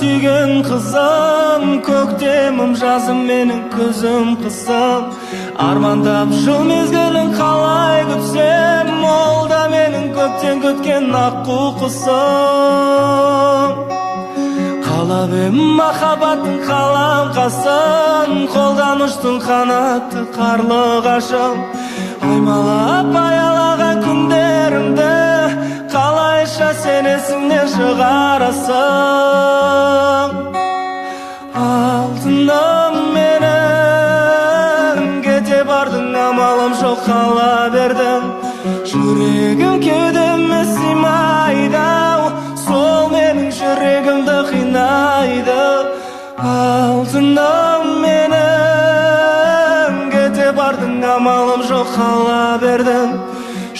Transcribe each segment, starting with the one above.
сүйген қызым, көктемім, жазым менің, күзім, қысым. Армандап жыл мезгілін қалай күтсем, ол да менің көптен күткен аққу құсым. Қалап ем махаббаттың қаламқасын, қолдан ұштың қанатты қарлығашым. Аймалап аялаған күндерімді қалайша сен есіңнен шығарасың? Алтыным менің, кете бардың, амалым жоқ, қала бердім. Жүрегім кеудеме сыймайды ау, сол менің жүрегімді қинайды. Алтыным менің, кете бардың, амалым жоқ, қала бердім.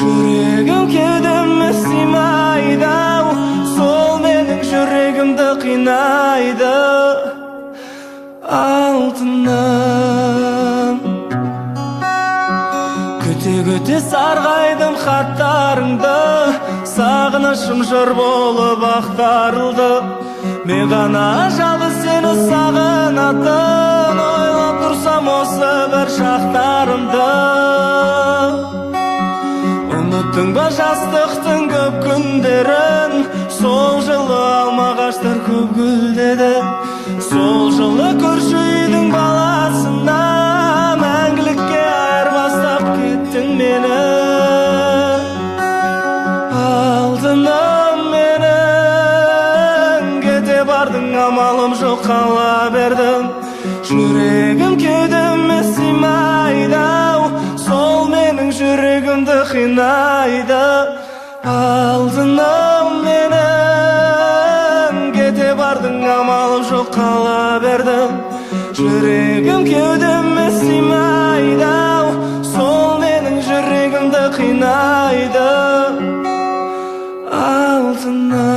Жүрегім кеудеме сыймайды ау, сол менің жүрегімді қинайды. Алтыным, күте күте сарғайдым хаттарыңды, сағынышым жыр болып ақтарылды. Мен ғана жалғыз сені сағынатын, ойлап тұрсам осы бір шақтарымды. Ұмыттың ба жастықтың көп күндерін? Сол жылы алма ағаштар көп гүлдеді. Сол жылы көрші үйдің баласына мәңгілікке айырбастап кеттің мені. Алтыным менің, кете бардың, амалым жоқ, қала бердім. Жүрегім кеудеме сыймайды ау, сол менің жүрегімді қинайды. Алтыным менің, кете бардың, амалым жоқ, қала бердім. Жүрегім кеудеме сыймайды ау, сол менің жүрегімді қинайды. Алтыным.